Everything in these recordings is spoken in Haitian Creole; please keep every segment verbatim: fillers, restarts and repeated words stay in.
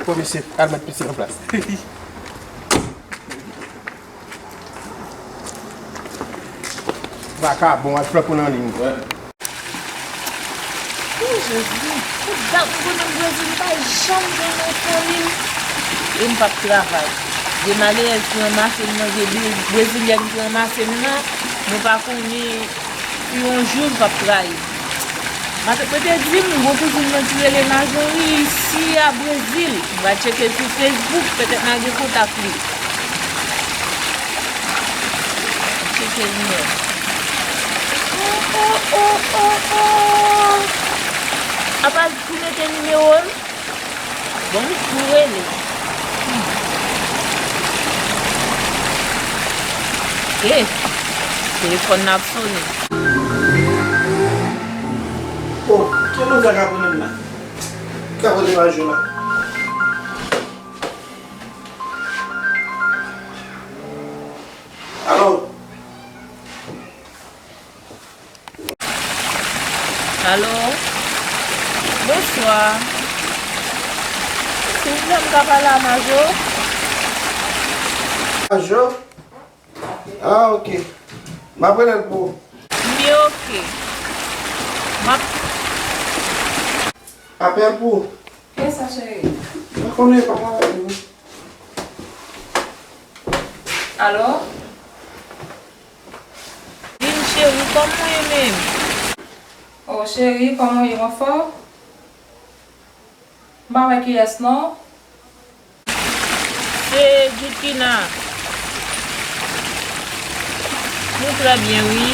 Bon, mesye, al met pise an plas. Vakabon, al flanke w nan liy. O Jezi, tout dat m konnen Brezil, m pa janm jwenn yon fanmi m. E m p ap travay. Gen malerèz ki ranmase m nan, gen brezilyèn ki ranmase m nan, nou pa konnen si yon jou l p ap trayi m. Mwen te di m, gwo kouzin mwen ki rele Majori, isi a Brezil. M va tcheke sou Facebook, petèt m a gen kontak li. Tcheke li menm. Oh, oh, oh, oh, oh. Apa pou mete nimewo l? Bon, m tou rele. E, telefòn nan ap sonnen. Oh, ki moun sa k ap rele m la? Ki ap rele m a jou la? Alo? Alo? Bonswa. Silvouplè, m ka pale a Majo? Majo? Ah, ok. M ap rele l pou ou. Byen, ok. M ap Apèl pou ou. Kiyès sa, cheri? Mwen konnen pa travay non. Alo? Vin, cheri, kòman w ye menm? Oh, cheri, kòman w ye? Ou anfòm? M pa wè kiyès non. Se Djoukina. Nou trè byen, wi.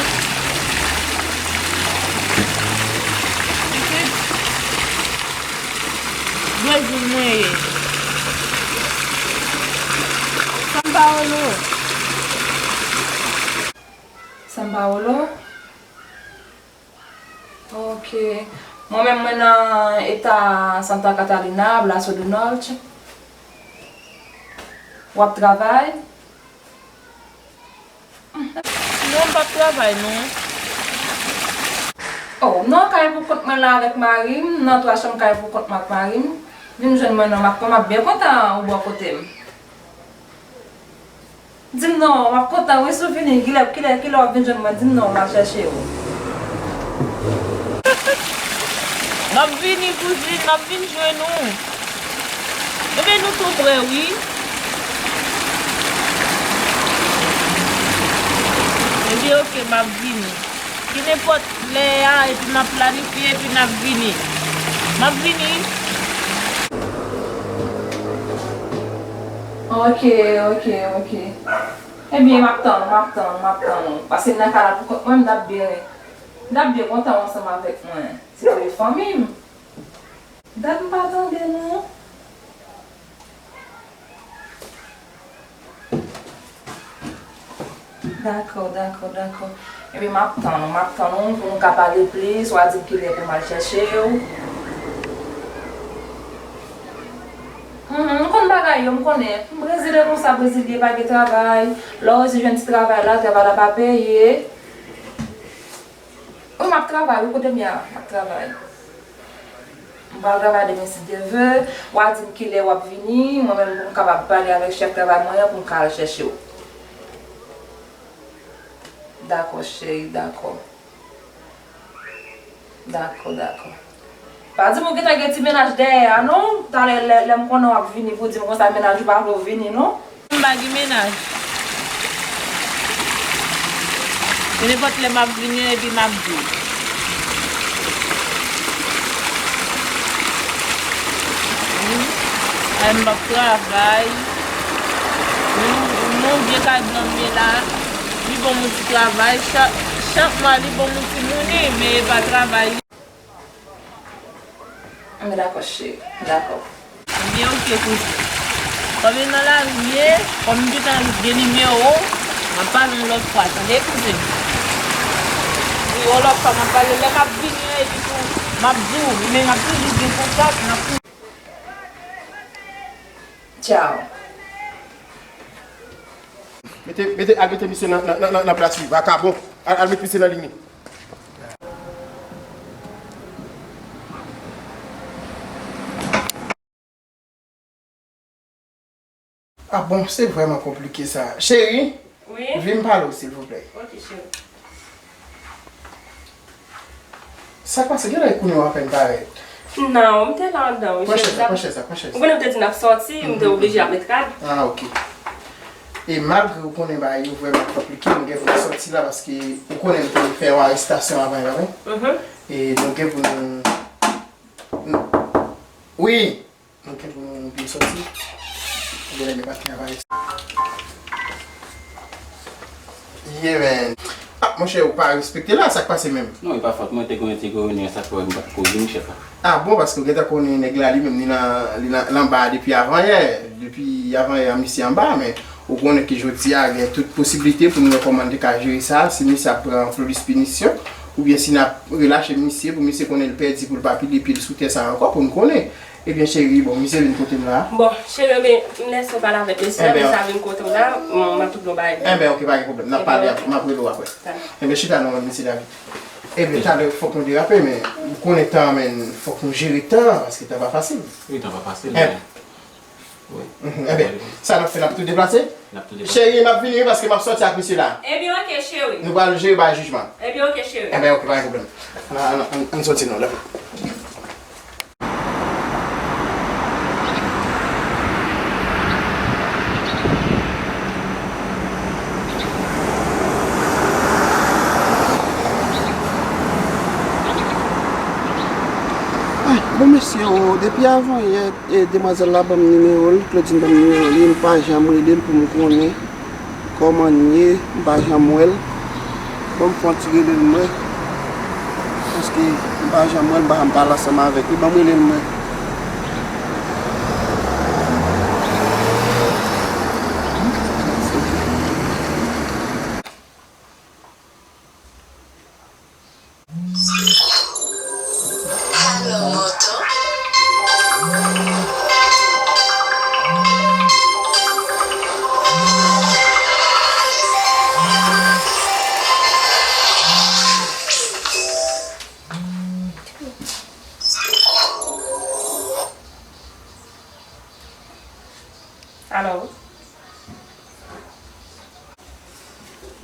Brezil mwen ye. São Paulo. São Paulo? Ok. Mwen menm, mwen nan eta Santa Catarina, Braço do Norte. W ap travay? Non, m p ap travay, non. Oh, m nan kay pou kont mwen la avèk mari m, m nan twa chanm kay pou kont mwen ak mari m. Vin jwenn mwen non, m ap, m ap byen kontan ou bò kote m. Di m non, m ap kontan wi si w vini. Kilè, kilè, kilè w ap vin jwenn mwen? Di m non, m al chèche w. M ap vini, kouzin, m ap vin jwenn ou. Ebyen, nou tou prè, wi. Ebyen, oke, m ap vini. Ki nenpòt lè a, epi m ap planifye, epi n ap vini. M ap vini. Ok, ok, ok. Ebyen, m ap tann ou, m ap tann ou, m ap tann ou. Paske m nan kay la pou kont mwen, m t ap byen, m t ap byen kontan w ansanm avèk mwen. Se te fanmi m. Dat m pa tande nou. Dakò, dakò, dakò. Ebyen, m ap tann ou, m ap tann ou pou nou ka pale plis, w a di m kilè pou m al chèche w. Mhm, m konn bagay yo, m konnen. Brezil e konsa, Brezil ye, pa gen travay. Lè w resi jwenn ti travay la, travay la pa peye. Wi, m ap travay, wi, kote m ye a, m ap travay. M pral travay demen si Dye vle. W a di m kilè w ap vini, mwen menm pou m kapab pale avèk chèf travay mwen an pou m ka al chèche w. Dakò, cheri, dakò. Dakò, dakò. Pa di m ou gentan gen ti mennaj dèyè a, non? Talè, lè, lè m konnen w ap vini pou di m konsa mennaj ou pa vle w vini, non? M pa gen mennaj. E nenpòt lè m ap vini an epi m ap di w. Wi. Ay, m p ap travay. Wi, non, vye kay blan m ye la. Li ban m yon ti travay. Chak, chak mwa, li ban m yon ti monnen, men e pa travay. Anben, dakò, cheri. Dakò. Ebyen, oke, kouzin. Kòm e nan lari m ye, kòm m gentan gen nimewo w, m ap pale yon lòt fwa, tande, kouzin? Wi, yon lòt fwa, m ap pale. Lè m ap vini an, epi tou, m ap di w, men n ap toujou gen kontak, n ap toujou. Tchao. Mete, mete, al mete misye nan, nan, nan, nan, nan plas li, vakabon. Al, al mete misye nan liy li. Ah bon, se vrèman konplike sa. Cheri, wi, vin pale w, silvouplè. Ok, cheri. Sa k pase? Genlè kounye a w apèn parèt. Non, m te la anndan, wi, cheri. Pran chèz la, pran chèz la, pran chèz. Ou konnen m te di n ap sòti, m te oblije ap met rad. Ah, ok. E malgre ou konnen bagay yo vrèman konplike, nou gen pou n sòti la paske ou konnen m te fè yon arestasyon avan, e pa vre? Mhm. E nou gen pou nou, nou, wi, nou gen pou nou byen sòti. Genlè gen patnè a parèt. Yeah, man. Ah, monchè, ou pa respekte la, sa k pase menm? Non, e pa fòt mwen, te gen yon ti reyinyon, sa k fè m pa t ko vin, chèf la. Ah bon, paske ou gentan konnen nèg la li menm, li nan, li nan, l anba a depi avan yè. Depi avan yè, misye anba, men ou konnen ke jodi a, gen tout posiblite pou nou wè kòman n te ka jere sa, si misye ap pran plis pinisyon, oubyen si n ap relache misye, pou misye konnen l pèdi, pou l pa pile pye l sou tè sa ankò, pou n konnen. Ebyen, cheri, bon, misye vin kote m la. Bon, cheri, men, m lèse w pale avèk mesye a, enben, mesye a vin kote w la, m, m ap tout bon bagay. Enben, ok, pa gen pwoblèm. N ap pale apre, m ap rele w apre. Enben, chita non, mesye David. Ebyen, talè, fòk nou derape, men ou konnen tan an, men, fòk nou jere tan an, paske tan pa fasil. Wi, tan pa fasil, men, wi. Mhm, enben, sa n ap fè, n ap tou deplase? N ap tou deplase. Cheri, m ap vini, wi, paske m ap sòti ak mesye la. Ebyen, ok, cheri. Nou pral jere bay jijman. Ebyen, ok, cheri. Enben, ok, pa gen pwoblèm. Ann, ann, ann, ann sòti non, lève. Ay, bon, mesye, o, depi avan yè, e, demwazèl la ban m nimewo l, Claudine ban m nimewo li, m pa janm rele l pou m konnen kòman l ye, m pa janm wè l. Ban m fè yon ti rele l m wè. Paske m pa janm wè l, m pa janm pale ansanm avèk li. Ban m rele l m wè. Alo?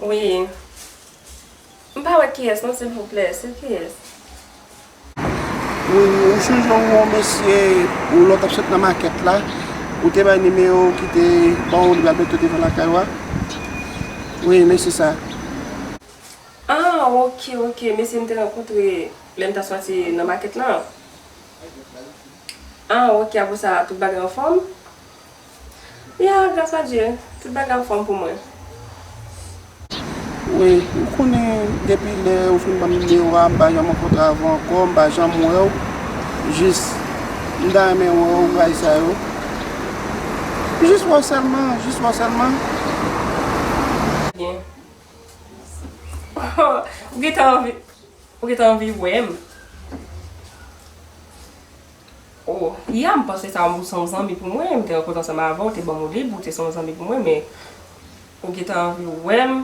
Wi. M pa wè kiyès non, silvouplè, se kiyès? Wi, ou sonje yon mesye, ou lè w t ap sot nan makèt la, ou te bay nimewo w ki te ban w li pral mete w devan lakay ou a? Wi, mesye sa. Ah, ok, ok, mesye m te rankontre lè m t ap sòti nan makèt lan. Ah, ok, apre sa, tout bagay anfòm? Ya, gras a Dye, tout bagay anfòm pou mwen. Wi, ou konnen depi lè ou fin ban m nimewo a, m pa janm rankontre avè w ankò, m pa janm wè w. Jis, m ta renmen wè w, bagay sa yo. Jis wè w sèlman, jis wè w sèlman. Byen. Ou gentan anvi, ou gentan anvi wè m? Oh, ya, m panse sa, ou se yon zanmi pou mwen, m te rankontre ansanm avè w, ou te ban m lib, ou te se yon zanmi pou mwen, men ou gentan anvi wè m,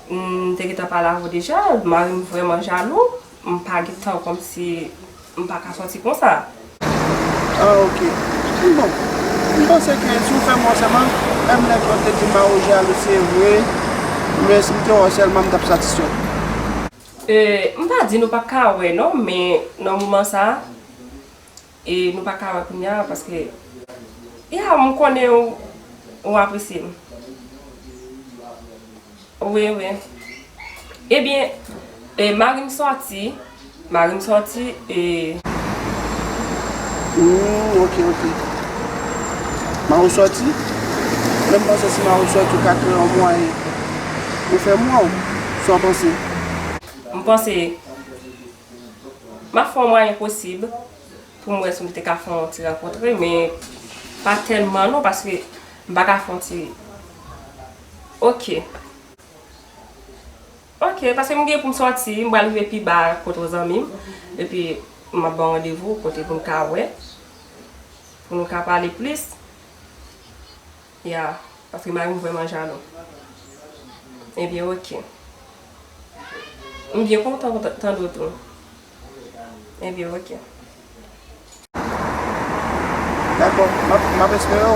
m te gentan pale avè w deja, mari m vrèman jalou, m pa gentan kòmsi, m pa ka sòti konsa. Ah, ok. Bon, m panse ke si w fè m wè w sèlman, menm lè ke w te di mari w jalou, se vre, men si m te wè w sèlman, m t ap satisfè. E, m pa di nou p ap ka wè non, men nan moman sa, e nou pa ka wè kounye a, paske, ya, m konnen ou, ou apresye m. Wi, wi. Ebyen, e, mari m sòti, mari m sòti, e. Hmm, ok, ok. Mari w sòti? Men m panse si mari w sòti, ou ka kreye yon mwayen pou fè m wè w. Sa w panse? M panse m ap fè yon mwayen posib pou m wè si m te ka fè yon ti rankontre, men pa tèlman non, paske m pa ka fè yon ti. Ok. Ok, paske m gen pou m sòti, m pral rive pi ba kote yon zanmi m, epi m ap ba w randevou kote pou n ka wè, pou nou ka pale plis. Ya, paske mari m vrèman jalou. Ebyen, ok. M byen kontan t-, tande w tou. Ebyen, ok. Dakò, m ap, m ap espere w.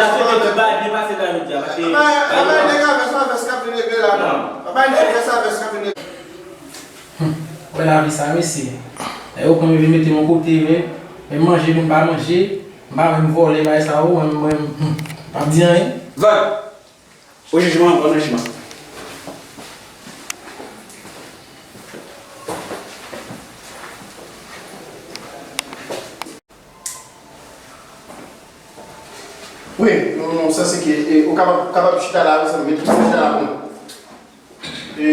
ta swete tout bagay byen pase la jodi a, paske Papa, papa, nèg a vès a vès k ap vin regle la, non. Papa, nèg vès a vès k ap vin regle. Wè lavi sa, mesye. Lè yo pran m, yo vin mete m yon kote, men, men manje pou m pa manje, m pa menm vòlè, bagay sa yo, mwen, mwen, m p ap di anyen. Van! O jijman, van nan jijman. Wi, nou, nou sanse ke, e, ou kapab, kapab chita la, mezanmi, mete chita la pou nou. E,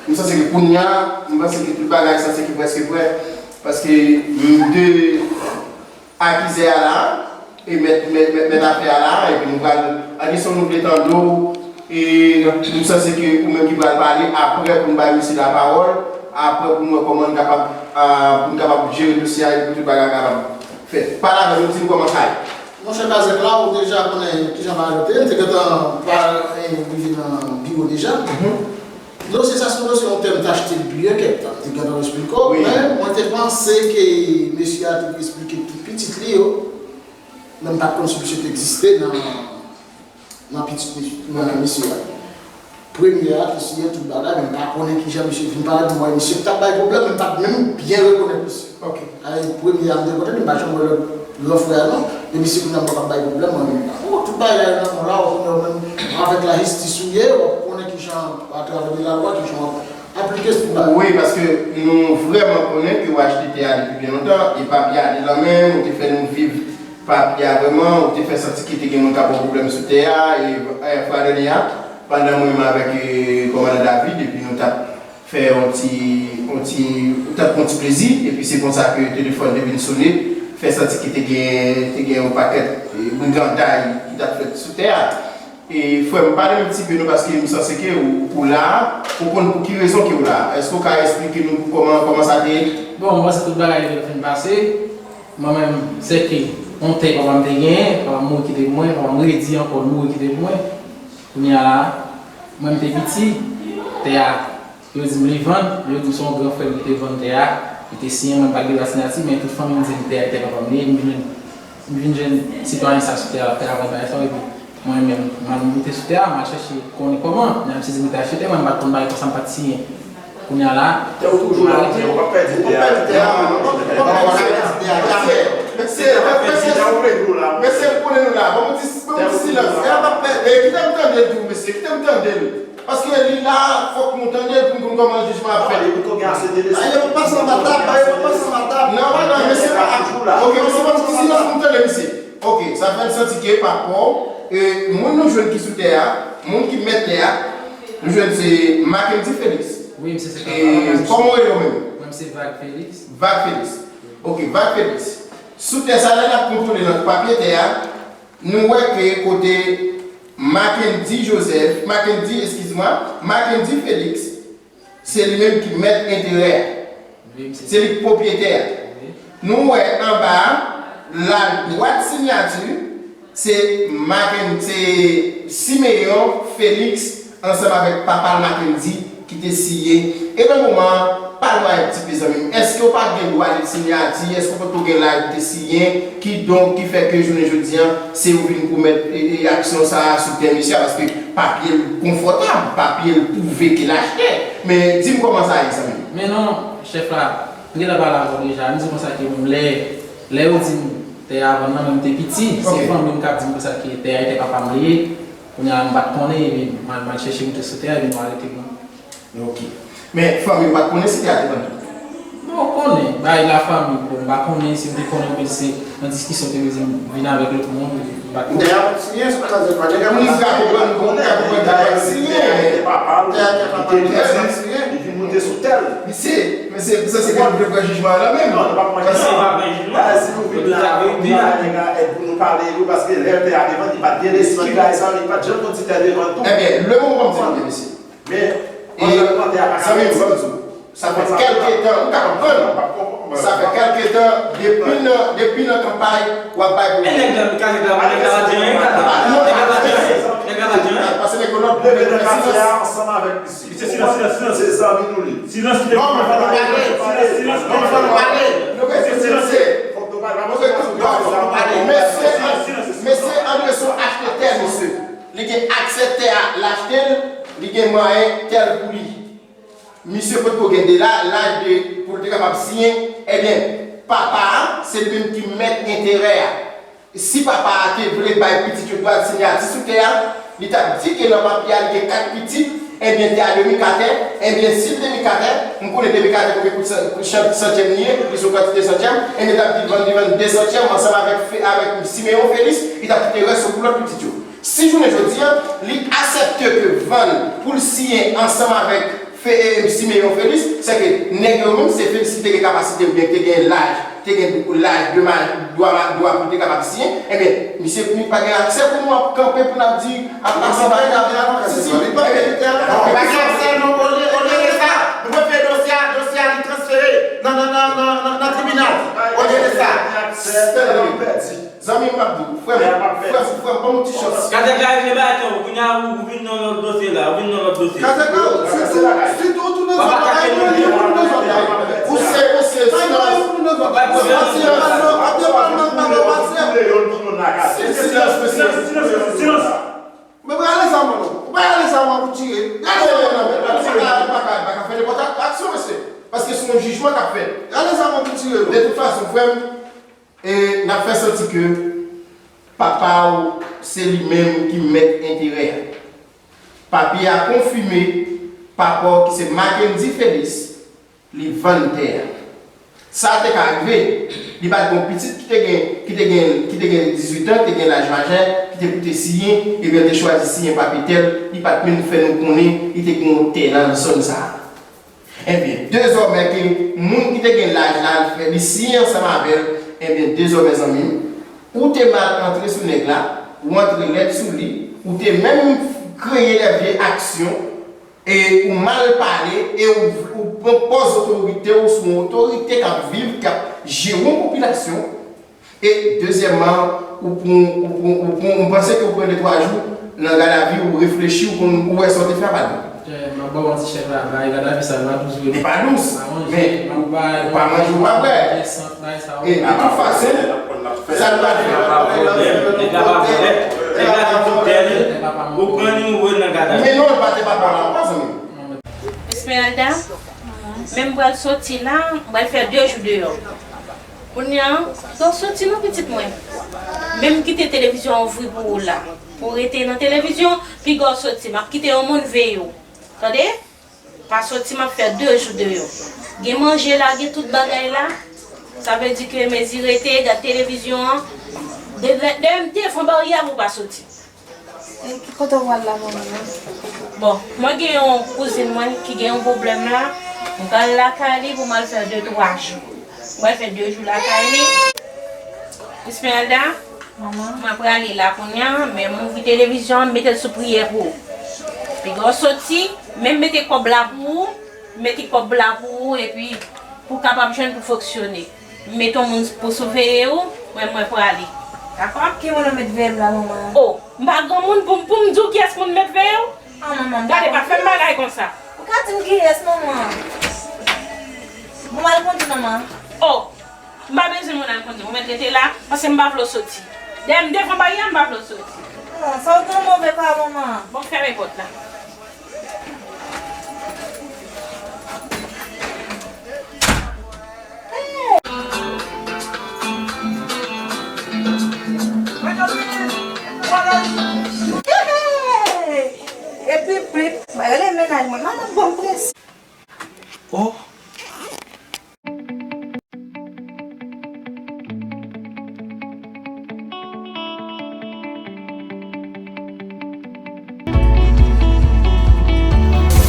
m sanse ke kounye a, m panse ke tout bagay sanse ke prèske prè, paske m de akizè a la, e mèt, mèt, mèt, mèt afè a la, epi nou pral, an kesyon nou vle tande w, e m sanse ke ou menm ki pral pale, aprè pou n bay misye lapawòl, aprè pou n wè kòman n kapab, a, pou n kapab jere dosye a, epi pou tout bagay kapab fèt. Pale avè nou, di n kòman sa ye. Monchè Kazèk la, ou deja konnen kijan bagay yo te ye, m te gentan pa, e, rive nan biwo deja. Dosye sa se yon dosye, yon tèm m t achte depi yon kèk tan, m te gentan esplike w, men mwen te panse ke mesye a te esplike tout pitit li yo, men m pa t konn si misye te egziste nan, nan pitit mi- nan mesye a. Premye a te siyen tout bagay, men m pa konnen kijan misye vin parèt, mwen wè misye t ap bay pwoblèm, men m pa t menm byen rekonèt misye. Ok. Ay, premye a m te konnen, m pa janm wè lòt gran frè a non. Men misye kounye a mwen k ap bay pwoblèm, mwen menm. Oh, tout bagay la nan men w la, ou konnen ou menm avèk lajistis ou ye, w ap konnen kijan atravè de lalwa, kijan w ap aplike tout bagay. Wi, paske nou vrèman konnen ke w achte tè a depi byen lontan, e papye a te nan men w, ou te fè nou viv papye a vrèman, ou te fè santi ke te gen moun k ap ba w pwoblèm sou tè a, e, e, frè Dani a, pandan mwen menm avèk, e, kòmandan David, epi nou t ap fè yon ti, yon ti, ou t ap pran ti plezi, epi se konsa ke telefòn te vin sone, fè santi ke te gen, te gen yon pakèt, e, briganday ki t ap fèt sou tè a. E, frè m, pale m ti pe non, paske m sanse ke ou, ou la, ou konn pou ki rezon ke ou la. Èske ou ka esplike nou kòman, kòman sa te ye? Bon, mwen panse tout bagay te fin pase. Mwen menm, sèke yon tè papa m te genyen, papa m mouri kite pou mwen, papa m redi ankò, l mouri kite pou mwen. Kounye a la, mwen m te piti, tè a, yo di m li vann, yo di m se yon gran frè m ki te vann tè a, li te siyen, mwen m pa t gen dwa siyati, men tout fanmi m di m tè a, tè papa m li ye, m vin, m vin jwenn sitwayen sa sou tè a, l ap fè avè bagay sa yo, epi mwen menm, m al moute sou tè a, m al chèche konnen kòman, men m sezi m te achte tè, mwen m pa t konn bagay konsa, m pa t siyen. Kounye a la, tè ou toujou la, ou p ap pèdi tè a. Ou p ap pèdi tè a. Mesye, mesye, mesye, mesye, konnen nou la. Ban m ti, ban m ti silans. Tè a p ap pèdi. E, kite m tande l tou, mesye, kite m tande l. Paske li la, fòk nou tande l pou n konn kòman jijman ap fèt. Aye, pa pase anba tab, aye, pa pase anba tab. Non, non, non, mesye, pa toujou la. Ok, mesye, ban m ti silans pou m tande misye. Ok, sa fè n santi ke pa pò, e, moun nou jwenn ki sou tè a, moun ki mèt tè a, nou jwenn se Mackendy Félix. Wi, misye se papa m. E kòman w rele w menm? Mwen, se Vag Félix. Vag Félix. Ok, Vag Félix. Sou tè sa la, n ap kontwole nan papye tè a, nou wè ke kote Mackendy Joseph, Mackendy, eskiz mwen, Mackendy Félix, se li menm ki mèt enterè a. Wi, misye. Se li ki pwopyetè a. Wi. Nou wè anba a, la dwat siyati, Se Maken, se Simeon Félix ansanm avèk papa l Mackendy ki te siyen. E nan moman an, pale mwen yon ti pe zanmi m, èske w pa t gen dwa li siyati, èske w potko gen laj pou te siyen, kidonk ki fè ke jounen jodi an, se ou vin koumèt e, e aksyon sa a sou tè misye a, paske papye l konfòtab, papye l pwouve ke l achte. Men di m kòman sa ye, zanmi m. Men non, chèf la, m gentan pale avè w deja, m di konsa ke m lè, lè yo di m tè a vann nan, men m te piti, se Ok. fanmi m k ap di m konsa ke tè a e tè papa m li ye. Kounye a m pa t konnen, epi m al, m al chèche m te sou tè a, epi nou arete m. Ok. Men fanmi w pa t konnen si tè a te vann tou? Non, konnen. Bagay lafanmi, bon, m pa konnen si m te konnen oubyen se nan diskisyon te vin, vin avèk lòt moun, m pa t konnen. Tè a pa t siyen sou kazèk pa, nèg la pa t siyen. Moun ka konprann, moun ka konprann tè a pa t siyen. Tè a, tè a pa t siyen. Li vin monte sou tè l. Misye, mesye, sa se pou nou pran jijman an la menm. Non, nou pa pran jijman. Bagay si nou vin la, nou la, nèg la èd pou nou pale yo, paske lè tè a te vann, li pa t gen lespri bagay sa, li pa t janm konn si tè a te vann tou. Ebyen, le moman m di nou, mesye. Men, zanmi m, zanmi m, sa fè kèlke tan, ou ka konprann, sa fè kèlke tan, depi nan, depi nan kanpay, w ap bay pwoblèm. E nèg la, kazèk la, nèg la pa di anyen, kaka. Non, nèg la pa di anyen, nèg la pa di anyen. Pase nèg yo lòt, leve nan katye a ansanm avèk misye. Misye, silans, silans, silans. Se zanmi nou li. Silans, silans. Non, men fò nou pale. Silans, silans. Non, fò nou pale. Nou rete silans. Fòk nou pale. Mesye, mesye André se yon achtè tè, mesye. Li gen aksè tè a, l achte l, li gen mwayen tè l pou li. Misye potko gen de la, laj de, pou l te kapab siyen, ebyen, papa a, se li menm ki mèt enterè a. Si papa a te vle bay pitit yo dwa siyati sou tè a, li t ap di ke nan papye a, li gen kat pitit, ebyen, tè a demi katè, ebyen, si l demi katè, m konnen demi katè konbyen kout san, kout chan, santyèm li ye, li se yon kantite santyèm, ebyen, l t ap di vann, li vann de santyèm ansanm avèk Fe-, avèk Simeon Félix, li t ap kite rès yo pou lòt pitit yo. Si jounen jodi a, li aksepte ke vann pou l siyen ansanm avèk Fe-, e, Simeon Félix, se ke nèg yo menm, se Félix ki te gen kapasite oubyen ki te gen laj, te gen laj de ma-, dwa ma-, dwa pou l te kapab siyen, ebyen, misye li pa gen aksè pou nou ap kanpe pou n ap di, ap pase pa gen aksè, si, si, ebyen, pa gen aksè, non, olye, olye de sa, nou prefere dosye a, dosye a li transfere nan, nan, nan, nan, nan, nan tribinal, olye de sa. Zanmi m, m ap di w, frè m, frè m, frè m, ban m yon ti chans. Kazèk la regle bagay tou, kounye a ou, ou vin nan lòt dosye la, ou vin nan lòt dosye. Kazèk la, sitou, sitou ou tounen zòt la, ou tounen zòt la. Ou se, ou se, silans. Pasyans. Silans, silans, silans, silans. Men prale zam ou non. Ou pa prale zam ou pou tire. Rale zam ou non, men pa ka, pa ka, pa ka fè nenpòt aksyon, mesye. Paske se yon jijman k ap fèt. Rale zam ou pou tire non. De tout fason, frè m, E n ap fè santi ke papa w se li menm ki mèt enterè a. Papye a konfime papa w ki se Mackendy Félix, li vann tè a. Sa te ka rive, li pa t gen yon pitit ki te gen, ki te gen, ki te gen dizuit an, ki te gen laj majè, ki te pou te siyen, ebyen te chwazi siyen papye tè l, li pa t menm fè nou konnen li te gen yon tè nan zòn sa a. Ebyen, dezòmè ke moun ki te gen laj la, li fè, li siyen ansanm avè l, ebyen, dezòmè, zanmi m, ou te mal antre sou nèg la, ou antre lèd sou li, ou te menm kreye de vye aksyon, e ou mal pale, e ou, ou pran pòz otorite w sou yon otorite k ap viv, k ap jere yon popilasyon, E dezyèmman, ou pran, ou pran, ou pran, m panse ke ou pran de twa jou nan gadavi, ou reflechi, ou konn, ou wè sa w te fè a pa l bon. M ap ba w manti chèf la, bagay gadavi sa yo pa dous vre non. Li pa dous, men ou pa manje, ou pa bwè. E de tout fason, sa nou pral fè. Nèg la di tout tèl, ou pran li, ou voye l nan gadavi. Men non, l pa te papa w la ankò, zanmi m. Esmeralda, men m pral soti la, m pral fè de jou deyò. Kounye a, piga w soti non pitit mwen. Menm kite televizyon an ouvri pou ou la. Pou w rete nan televizyon, piga w soti. M ap kite yon moun veye w. Tande? Pa soti, m ap fè de jou deyò. Gen manje la, gen tout bagay la. Sa vle di ke mezi rete, gad televizyon an. De, de, de, devan baryè pou w pa soti. E ki kote w pral la, manmi an? Bon, mwen gen yon kouzin mwen ki gen yon pwoblèm la. M pral lakay li pou m al fè de twa jou. M pral fè de jou lakay li. Esmeralda, manman, mwen prale la kounye a, men m ouvri televizyon an, m mete l sou priyè pou ou. Piga w soti, men m mete kòb la pou ou, m mete kòb la pou ou, epi pou w kapab jwenn pou fonksyone. M mete yon moun pou siveye w, mwen, mwen prale. Dakò? Ki moun ou met veye m la, manman? O, m pa granmoun pou m, pou m di w kiyès moun met veye w? Ah, manman, m pa... Gade, pa fè m bagay konsa. Ou ka di m kiyès, manman? Bon, m al kondi, manman. O, m pa bezwen moun al kondi. Ou mèt rete la, paske m pa vle w soti. Dèyè m devan baryè, m pa vle w soti. Non, sa w gen move pa manman. Bon, fèmen pòt la. Epi, pip, mwen rele mennaj mwen, madanm bon prens. Oh.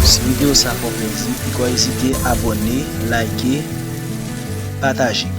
Si videyo sa fè w plezi, poko ezite abòne, like, pataje.